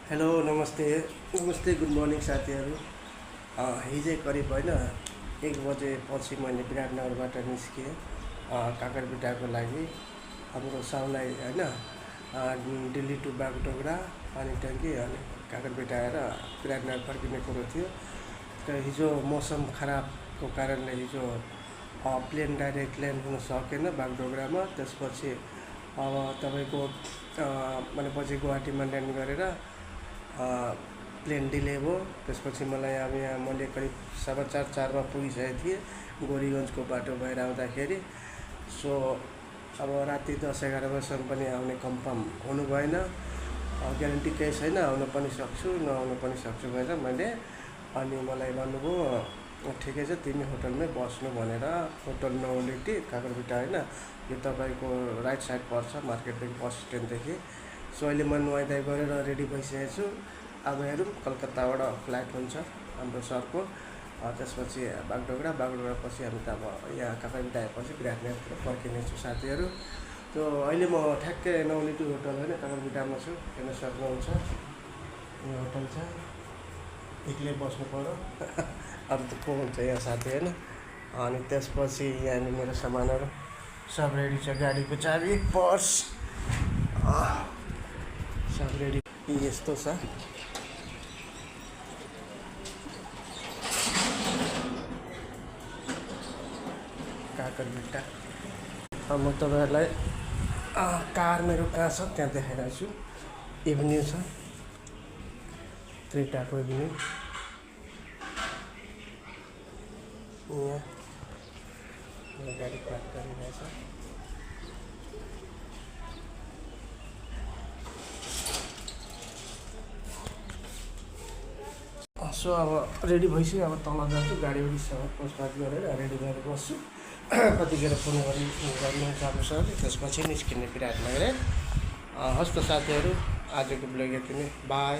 Hello नमस्ते नमस्ते good morning साथीहरू। हिजै करिब होइन 1 बजेपछि मैले विराटनगरबाट निस्केँ काकरबिटाको लागि। हाम्रो साउलाई होइन दिल्ली टु बागडोग्रा पानी ट्याङ्की अनि काकरबिटा आएर विराटनगर फर्किने कुरो थियो। तर हिजो मौसम खराबको कारणले हिजो प्लेन डाइरेक्ट ल्यान्ड हुन सकेन बागडोग्रामा। त्यसपछि अब तपाईँको मैले पछि गुवाहाटीमा ल्यान्ड गरेर प्लेन डिले भयो। त्यसपछि मलाई अब यहाँ मैले करिब 4:15 पुगिसकेको थिएँ गोरीगञ्जको बाटो भएर आउँदाखेरि। सो अब राति 10-11 बजीसम्म पनि आउने कन्फर्म हुनु भएन। ग्यारेन्टी केही छैन, आउन पनि सक्छु नआउन पनि सक्छु भनेर मैले। अनि मलाई भन्नुभयो ठिकै छ तिमी होटलमै बस्नु भनेर। होटल नोलिटी काकरबिटा होइन, यो तपाईँको राइट साइड पर्छ मार्केटदेखि बस स्ट्यान्डदेखि। सो अहिले म नुहाइधुवाइ गरेर रेडी भइसकेको छु। अब हेरौँ कलकत्ताबाट फ्लाइट हुन्छ हाम्रो सरको। त्यसपछि बागडोग्रापछि हामी त अब यहाँ काकरबिटा आएपछि विराटनगरतिर फर्किनेछु साथीहरू। त्यो अहिले म ठ्याक्कै नौलिटी होटल होइन काकरबिटामा छु, हेर्न सक्नुहुन्छ। यो होटल छ, एक्लै बस्नु पऱ्यो अरू त को हुन्छ यहाँ साथी होइन। अनि त्यसपछि यहाँनिर मेरो सामानहरू सब रेडी छ, गाडीको चाबी पर्स सब रेडी। यस्तो छ काकरबिटा। अब म तपाईँहरूलाई कार मेरो कहाँ छ त्यहाँ देखाइरहेको छु। एभेन्यू छ, क्रेटाको एभेन्यू। यहाँ मेरो गाडी पार्क गरिरहेछ। सो अब रेडी भइसक्यो। अब तल जान्छु, गाडीसँग पोस्टपात गरेर रेडी भएर बस्छु। कतिखेर फोन गर्नुहुन्छ अब सरले, त्यसपछि निस्किने विराटनगर। हस् त साथीहरू, आजको ब्लग यति नै, बाई।